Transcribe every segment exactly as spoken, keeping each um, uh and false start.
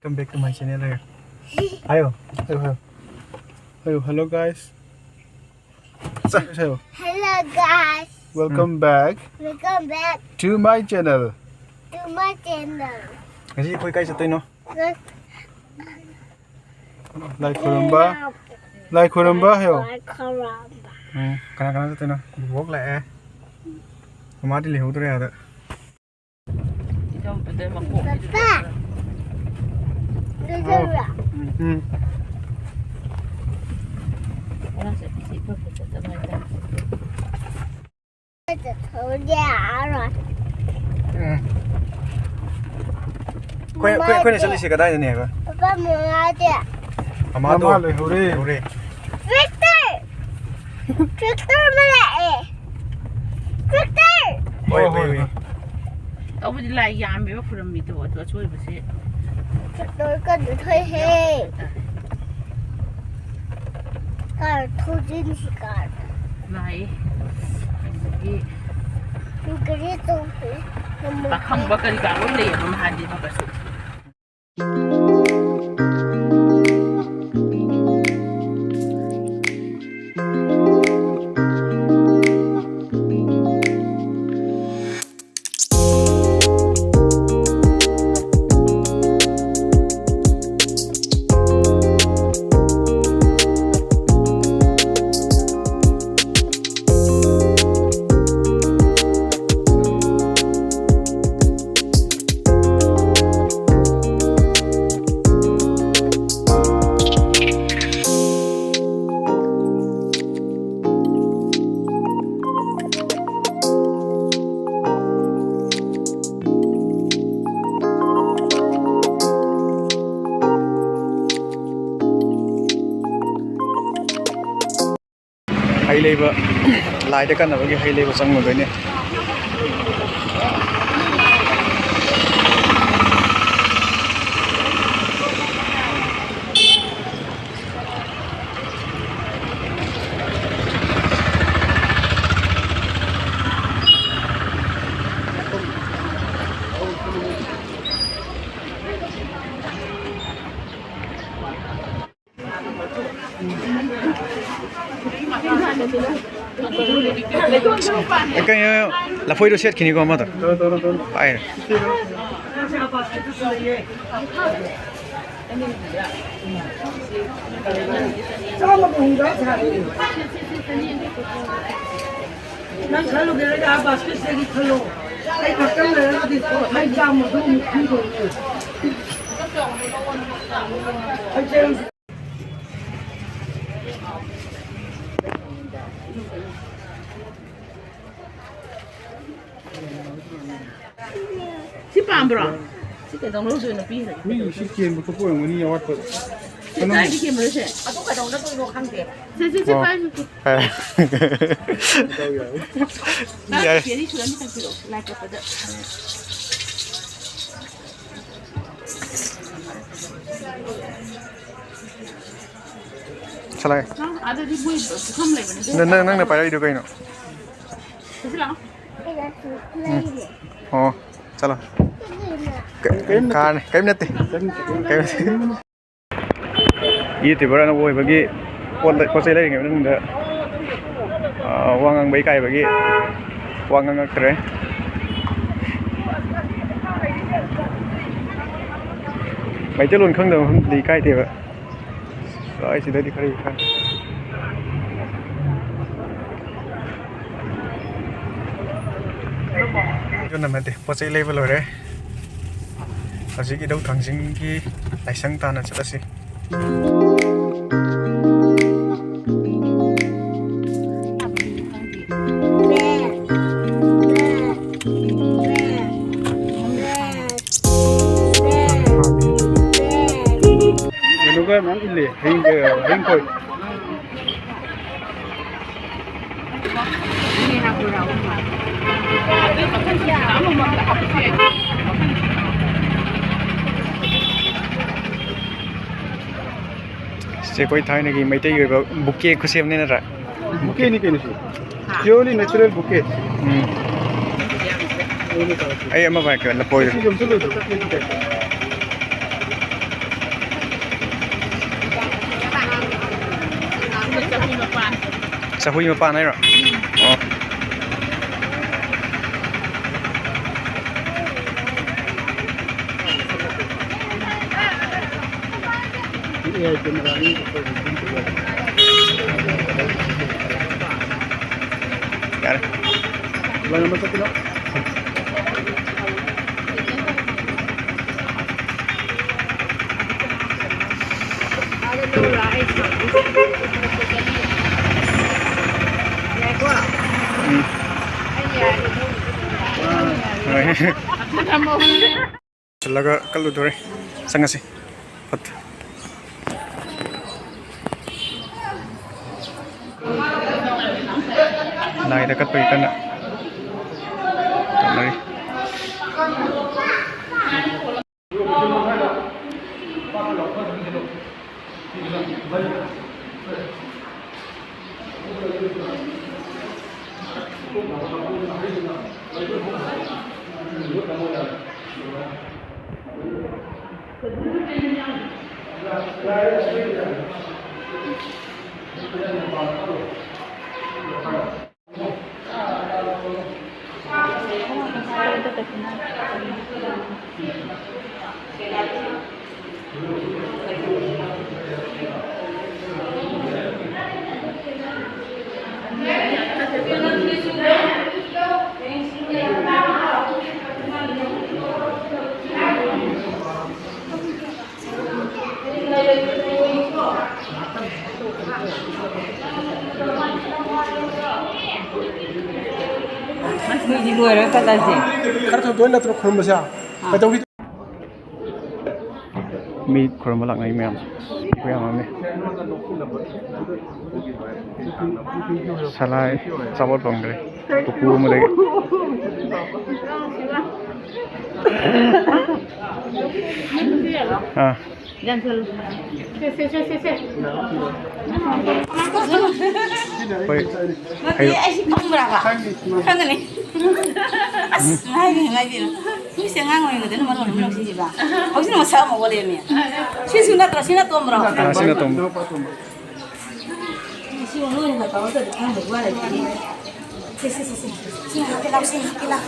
Welcome back to my channel. ꯍꯥꯏꯌꯣ꯫ ꯍꯥꯏꯌꯣ, ꯍꯥꯏꯌꯣ꯫ ꯍꯥꯏꯌꯣ, hello guys꯫ ꯁꯦ, ꯍꯥꯏꯌꯣ꯫ Hello guys. Welcome back Welcome back to my channel. To my channel. ꯉꯁꯤ ꯑꯩꯈꯣꯏ ꯀꯥꯏ ꯆꯠꯇꯣꯏꯅꯣ? ꯂꯥꯏ ꯈꯨꯔꯨꯝꯕ꯫ ꯂꯥꯏ ꯈꯨꯔꯨꯝꯕ ꯍꯥꯏꯌꯣ꯫ ꯂꯥꯏ ꯈꯨꯔꯨꯝꯕ꯫ ꯎꯝ, ꯀꯅꯥ ꯀꯅꯥ ꯆꯠꯇꯣꯏꯅꯣ? ꯕꯣꯕꯣꯛ ꯂꯥꯛꯑꯦ꯫ ꯃꯃꯥꯗꯤ ꯂꯩꯍꯧꯗ꯭ꯔꯦ ꯑꯥꯗ꯫ ꯄꯄꯥ꯫ ꯎꯝ꯫ ꯆꯠꯊꯣꯛꯑꯗꯤ ꯌꯥꯔꯣꯏ꯫ ꯎꯝ꯫ ꯑꯩꯈꯣꯏ, ꯑꯩꯈꯣꯏ, ꯑꯩꯈꯣꯏꯅ ꯃꯃꯥꯗꯤ꯫ ꯆꯠꯂꯤꯁꯦ ꯀꯗꯥꯏꯗꯅꯦꯕ? ꯄꯄꯥ, ꯃꯃꯥꯗꯤ꯫ ꯃꯃꯥꯗꯣ ꯃꯃꯥ ꯂꯩꯍꯧꯔꯦ꯫ ꯂꯩꯍꯧꯔꯦ꯫ ꯇ꯭ꯔꯦꯛꯇꯔ! ꯇ꯭ꯔꯦꯛꯇꯔ ꯑꯃ ꯂꯥꯛꯑꯦ꯫ ꯇ꯭ꯔꯦꯛꯇꯔ! ꯍꯣꯏ, ꯍꯣꯏ, ꯍꯣꯏ, ꯍꯣꯏ꯫ ꯍꯣꯏ꯫ ꯇꯧꯕꯗꯤ ꯂꯥꯏ ꯌꯥꯝꯃꯦꯕ ꯈꯨꯔꯝꯃꯤꯗꯣ, ꯑꯗꯨ ꯑꯆꯣꯏꯕꯁꯦ꯫ ꯇ꯭ꯔꯦꯛꯇꯔ ꯀꯟꯅ ꯊꯧꯏꯍꯦ꯫ Car ꯊꯧꯖꯤꯟꯁꯤ car. ꯂꯥꯛꯑꯦ꯫ ꯑꯗꯒꯤ ꯒꯥꯔꯤ ꯑꯆꯧꯕ꯫ ꯄꯥꯈꯪꯕ ꯀꯔꯤ ꯀꯔꯥ ꯂꯣꯏ ꯂꯩꯌꯦꯕ ꯃꯍꯥꯗꯦꯕ ꯀꯩꯁꯨ꯫ ꯍꯩ ꯂꯩꯕ, ꯂꯥꯏꯗ ꯀꯠꯅꯕꯒꯤ ꯍꯩ ꯂꯩꯕ ꯆꯪꯉꯨꯗꯣꯏꯅꯦ꯫ ꯑꯦ, ꯀꯩꯅꯣ, ꯂꯐꯣꯏꯗꯣ ꯁꯦꯠꯈꯤꯅꯤꯀꯣ ꯑꯃꯗꯣ꯫ ꯄꯥꯏꯔꯦ꯫ ꯆꯥꯝꯃꯒ ꯍꯨꯝꯗ꯭ꯔꯥ ꯁꯥꯔꯦ꯫ ꯅꯪ ꯈꯜꯂꯨꯒꯦꯔꯥ? ꯑꯥ ꯕꯥꯁꯀꯦꯠꯁꯤꯗꯒꯤ ꯈꯜꯂꯣ꯫ ꯑꯩ ꯈꯛꯇꯪ ꯂꯩꯔꯒꯗꯤ ꯑꯩ ꯆꯥꯝꯃꯗꯣ ꯑꯃꯨꯛ ꯄꯤꯗꯣꯏꯅꯦ꯫ ꯑꯩ ꯆꯦꯡ ꯁꯤ ꯄꯥꯝꯕ꯭ꯔꯣ? ꯁꯤ ꯀꯩꯗꯧꯅ ꯂꯧꯗꯣꯏꯅꯣ? ꯄꯤꯈ꯭ꯔꯒꯦ꯫ ꯃꯤ ꯁꯤ ꯆꯦꯟꯕ ꯈꯣꯠꯄ ꯑꯣꯏꯔꯝꯒꯅꯤ, ꯑꯋꯥꯠꯄ꯫ ꯁꯤ ꯀꯥꯏꯗ ꯆꯦꯟꯕꯅꯣ ꯁꯦ? ꯑꯗꯨ ꯀꯩꯗꯧꯅꯗꯣꯏꯅꯣ ꯈꯪꯗꯦ꯫ ꯁꯦ, ꯁꯦ, ꯁꯦ, ꯑꯣ꯫ ꯄꯥꯏꯁꯦ꯫ ꯌꯥꯔꯦ꯫ ꯇꯔꯥ ꯀꯦꯔꯤ ꯁꯨꯔꯅꯤ ꯇꯪꯁꯤꯜꯂꯛꯑꯣ, ꯂꯥꯏ ꯀꯠꯄꯗ꯫ ꯆꯠꯂꯒꯦ꯫ ꯑꯥ, ꯑꯗꯨꯗꯤ ꯃꯣꯏ ꯄꯨꯈꯝ ꯂꯩꯕꯅꯦ꯫ ꯅꯪ, ꯅꯪ, ꯅꯪꯅ ꯄꯥꯏꯔꯛꯏꯗꯣ ꯀꯩꯅꯣ? ꯁꯤ ꯂꯥꯛꯑꯣ꯫ ꯎꯝ꯫ ꯑꯣ, ꯆꯠꯂꯣ꯫ ꯀ-, ꯀꯔꯤꯝ ꯅꯠꯇꯦ꯫ ꯀꯥꯔꯅꯤ꯫ ꯀꯔꯤꯝ ꯅꯠꯇꯦ꯫ ꯀꯔꯤꯝ ꯅꯠꯇꯦ, ꯀꯔꯤꯝ ꯅꯠꯇꯦ꯫ ꯀꯔꯤꯝ ꯅꯠꯇꯦ꯫ YouTuber ꯑꯅꯧꯕ ꯑꯣꯏꯕꯒꯤ ꯄꯣꯠ ꯂꯩ-, ꯄꯣꯠ ꯆꯩ ꯂꯩꯔꯤꯉꯩ ꯃꯅꯨꯡꯗ, ꯑꯥ, ꯋꯥ ꯉꯥꯡꯕ ꯏꯀꯥꯏꯕꯒꯤ ꯋꯥ ꯉꯥꯡꯉꯛꯇ꯭ꯔꯦ꯫ ꯃꯩꯇꯩꯂꯣꯟ ꯈꯪꯗꯕ ꯃꯐꯝꯗꯗꯤ ꯏꯀꯥꯏꯗꯦꯕ꯫ ꯁ꯭ꯋꯥꯏꯁꯤꯗꯗꯤ ꯈꯔ ꯏꯀꯥꯏ꯫ ꯌꯣꯟꯅꯃꯗꯦ, ꯄꯣꯠ ꯆꯩ ꯂꯩꯕ ꯂꯣꯏꯔꯦ꯫ ꯍꯧꯖꯤꯛ ꯏꯙꯧ ꯊꯥꯡꯖꯤꯡꯒꯤ ꯂꯥꯏꯁꯪ ꯇꯥꯟꯅ ꯆꯠꯂꯁꯤ꯫ ꯀꯩꯅꯣꯒ ꯃꯌꯥꯝ ꯏꯜꯂꯦ꯫ ꯍꯌꯦꯡ, ꯍꯌꯦꯡ ꯀꯣꯏ꯫ ꯁꯤ ꯑꯩꯈꯣꯏ ꯊꯥꯏꯅꯒꯤ ꯃꯩꯇꯩꯒꯤ ꯑꯣꯏꯕ ꯕꯨꯀꯦ ꯈꯨꯠꯁꯦꯝꯅꯤ ꯅꯠꯇ꯭ꯔꯥ? ꯕꯨꯀꯦꯅꯤ ꯀꯩꯅꯣ ꯁꯤ꯫ Purely natural bouquet꯫ ꯎꯝ꯫ ꯑꯩ ꯑꯃ ꯄꯥꯏꯔꯛꯀꯦ, ꯂꯐꯣꯏꯗꯣ꯫ ꯁꯤꯁꯨ ꯑꯝꯇ ꯂꯣꯏꯊꯣꯛ-, ꯆꯠꯄꯤ ꯃꯄꯥꯟ꯫ ꯆꯍꯨꯏ ꯃꯄꯥꯟ ꯍꯥꯏꯔꯣ? ꯑꯣ꯫ ꯌꯥꯔꯦ꯫ ꯎꯝ꯫ ꯍꯣꯏ꯫ ꯁꯤꯜꯂꯒ ꯀꯠꯂꯨꯗꯣꯔꯦ꯫ ꯆꯪꯉꯁꯤ꯫ ꯐꯠ꯫ ꯂꯥꯏꯗ ꯀꯠꯄꯒꯤ ꯀꯟꯅ ꯇꯧꯅꯔꯤ꯫ ꯃꯤꯗꯤ ꯂꯣꯏꯔꯒ ꯀꯠꯂꯁꯦ꯫ ꯈꯔ ꯊꯣꯏꯗꯣꯛ ꯅꯠꯇ꯭ꯔꯣ ꯈꯨꯔꯨꯝꯕꯁꯦ? ꯀꯩꯗꯧꯔꯤ? ꯃꯤ ꯈꯨꯔꯨꯝꯕ ꯂꯥꯛꯅꯩ ꯃꯌꯥꯝꯁꯦ꯫ ꯈꯨꯌꯥꯝ ꯑꯃꯅꯤ꯫ ꯁꯂꯥꯏ ꯑꯆꯥꯄꯣꯠ ꯐꯪꯈ꯭ꯔꯦ꯫ ꯄꯨꯄꯨ ꯑꯃꯗꯒꯤ꯫ ꯑꯥ꯫ ꯌꯥꯟꯁꯜꯂꯨ꯫ ꯁꯦ, ꯁꯦ, ꯁꯦ, ꯁꯦ, ꯁꯦ꯫ ꯑꯩꯈꯣꯏ ꯅꯠꯇꯦ, ꯑꯩꯁꯤ ꯈꯪꯕ꯭ꯔꯥꯕ? ꯈꯪꯉꯤꯅꯦ꯫ ꯑꯁ, ꯉꯥꯏꯕꯤ, ꯉꯥꯏꯕꯤ꯫ ꯃꯤꯁꯦ ꯑꯉꯥꯡ ꯑꯣꯏꯔꯤꯉꯩꯗꯅ ꯃꯔꯣꯟ ꯑꯃ ꯅꯨꯡꯁꯤꯕ꯫ ꯍꯧꯖꯤꯛꯅ ꯃꯁꯛ ꯑꯃ ꯑꯣꯜꯂꯦꯃꯤ꯫ ꯁꯤꯁꯨ ꯅꯠꯇ꯭ꯔꯣ? ꯁꯤ ꯅꯠꯇꯣꯝꯕ꯭ꯔꯣ? ꯑꯥ, ꯁꯤ ꯅꯠꯇꯣꯝꯕ꯫ ꯁꯤ ꯃꯔꯨ ꯑꯣꯏꯅ ꯇꯧꯔꯒꯗꯤ ꯈꯪꯗꯕ ꯋꯥ ꯂꯩꯇꯦ꯫ ꯁꯦ, ꯁꯦ, ꯁꯦ, ꯁꯦ꯫ ꯁꯤ ꯍꯥꯞꯀꯦ ꯂꯥꯎ, ꯁꯤ ꯍꯥꯞꯀꯦ ꯂꯥꯎ꯫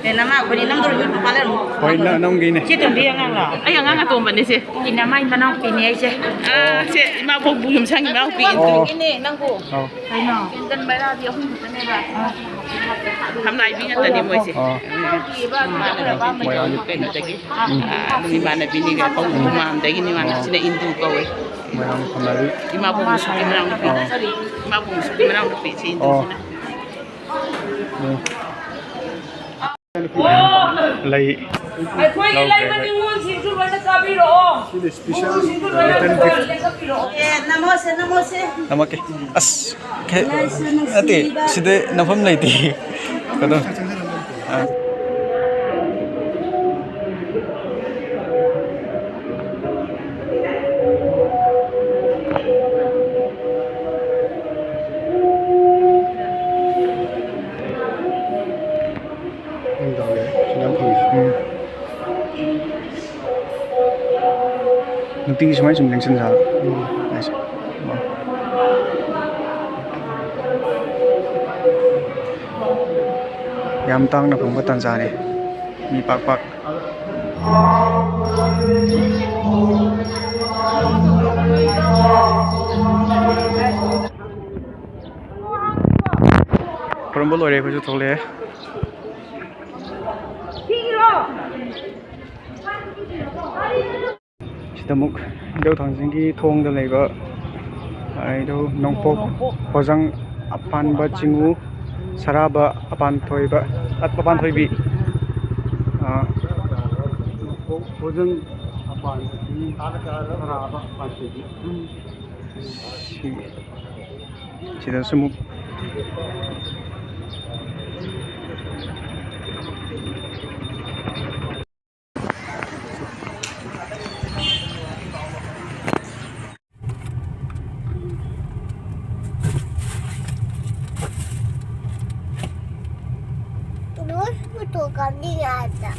ꯑꯦ, ꯅꯃꯥ ꯑꯩꯈꯣꯏꯅꯤ ꯅꯝꯗꯣꯔꯤꯕ ꯃꯄꯥ ꯂꯩꯔꯝꯃꯣ꯫ ꯍꯣꯏ, ꯅ-, ꯅꯝꯒꯦꯅꯦ꯫ ꯁꯤ ꯇꯣꯝꯕꯤ ꯑꯉꯥꯡꯂꯣ? ꯑꯩ ꯑꯉꯥꯡ ꯑꯇꯣꯝꯕꯅꯦ ꯁꯦ꯫ ꯏꯅꯝꯃ ꯃꯅꯥꯎꯄꯤꯅꯦ ꯑꯩꯁꯦ꯫ ꯑꯥ, ꯁꯦ, ꯏꯃꯥꯕꯣꯛ ꯌꯨꯝꯁꯪ ꯏꯅꯥꯎꯄꯤ꯫ ꯑꯣ꯫ ꯏꯟꯇ꯭ꯔꯤꯒꯤꯅꯦ, ꯅꯪꯕꯨ꯫ ꯑꯣ꯫ ꯀꯩꯅꯣ? ꯀꯦꯟꯗꯜ ꯃꯩꯔꯥꯗꯤ ꯑꯍꯨꯝ ꯈꯛꯇꯅꯦꯕ꯫ ꯊꯝꯅꯥꯏꯕꯤ ꯉꯥꯛꯇꯅꯤ ꯃꯣꯏꯁꯦ꯫ ꯑꯣ꯫ ꯃꯣꯏꯔꯥꯡ ꯀꯩꯅꯣꯗꯒꯤ꯫ ꯑꯥ, ꯑꯗꯨꯝ ꯏꯃꯥꯟꯅꯕꯤꯅꯤꯒ ꯀꯧꯕ ꯃꯃꯥꯡꯗꯒꯤꯅꯤ ꯃꯥꯅ꯫ ꯁꯤꯅ ꯏꯟꯗꯨ ꯀꯧꯋꯦ꯫ ꯃꯣꯏꯔꯥꯡ ꯐꯝꯅꯥꯏꯕꯤ꯫ ꯏꯃꯥꯕꯣꯛ ꯃꯨꯁꯨꯛꯀꯤ ꯃꯅꯥꯎꯅꯨꯄꯤ꯫ ꯑꯣ꯫ ꯏꯃꯥꯕꯣꯛ ꯃꯨꯁꯨꯛꯀꯤ ꯃꯅꯥꯎꯅꯨꯄꯤ ꯁꯤ ꯏꯟꯗꯨꯁꯤꯅ꯫ ꯑꯣ꯫ ꯎꯝ꯫ ꯂꯩ ꯑꯩꯈꯣꯏꯒꯤ ꯂꯩ ꯂꯧꯈ꯭ꯔꯦ ꯑꯩꯈꯣꯏ꯫ ꯃꯅꯤꯡꯉꯣꯟꯁꯤꯡꯁꯨ ꯂꯣꯏꯅ ꯆꯥꯕꯤꯔꯛꯑꯣ꯫ ꯁꯤꯗꯤ special ꯃꯅꯤꯡꯉꯣꯟꯁꯤꯡꯁꯨ ꯂꯣꯏꯅ return gift꯫ ꯂꯦꯡꯒꯠꯄꯤꯔꯛꯑꯣ꯫ ꯑꯦ, ꯅꯃꯣꯁꯦ, ꯅꯃꯣꯁꯦ꯫ ꯅꯝꯃꯛꯀꯦ꯫ ꯑꯁ, ꯀꯩ-, ꯅꯠꯇꯦ, ꯁꯤꯗ ꯅꯝꯐꯝ ꯂꯩꯇꯦ꯫ ꯀꯩꯅꯣ꯫ ꯑꯥ꯫ ꯅꯪ ꯇꯧꯔꯦ꯫ ꯁꯤ ꯌꯥꯝ ꯐꯪꯉꯦ꯫ ꯎꯝ꯫ ꯅꯨꯡꯇꯤꯒꯤ ꯁꯨꯃꯥꯏꯅ ꯁꯨꯝ ꯂꯦꯡꯁꯤꯟꯖꯥꯠꯂꯣ? ꯎꯝ꯫ ꯑꯩꯁꯦ꯫ ꯌꯥꯝ ꯇꯥꯡꯅ ꯐꯪꯕ ꯇꯥꯟꯖꯥꯅꯤ꯫ ꯃꯤ ꯄꯥꯛ ꯄꯥꯛ꯫ ꯈꯨꯔꯨꯝꯕ ꯂꯣꯏꯔꯦ, ꯑꯩꯈꯣꯏꯁꯨ ꯊꯣꯛꯂꯛꯑꯦ꯫ ꯁꯤꯗ ꯑꯃꯨꯛ ꯏꯙꯧ ꯊꯥꯡꯖꯤꯡꯒꯤ ꯊꯣꯡꯗ ꯂꯩꯕ, ꯑ, ꯏꯙꯧ ꯅꯣꯡꯄꯣꯛ ꯍꯣꯖꯪ ꯑꯄꯥꯟꯕ ꯆꯤꯡꯉꯨ ꯁꯔꯥꯕ ꯑꯄꯥꯟꯊꯣꯏꯕ, ꯑꯄꯥꯟꯊꯣꯏꯕꯤ꯫ ꯑ, ꯍꯣꯖꯪ ꯑꯄꯥꯟꯕ ꯆꯤꯡꯉꯨ ꯁꯔꯥꯕ ꯑꯄꯥꯟꯊꯣꯏꯕꯤ꯫ ꯁꯤ-, ꯁꯤꯗꯁꯨ ꯑꯃꯨꯛ Terus betul kami ada.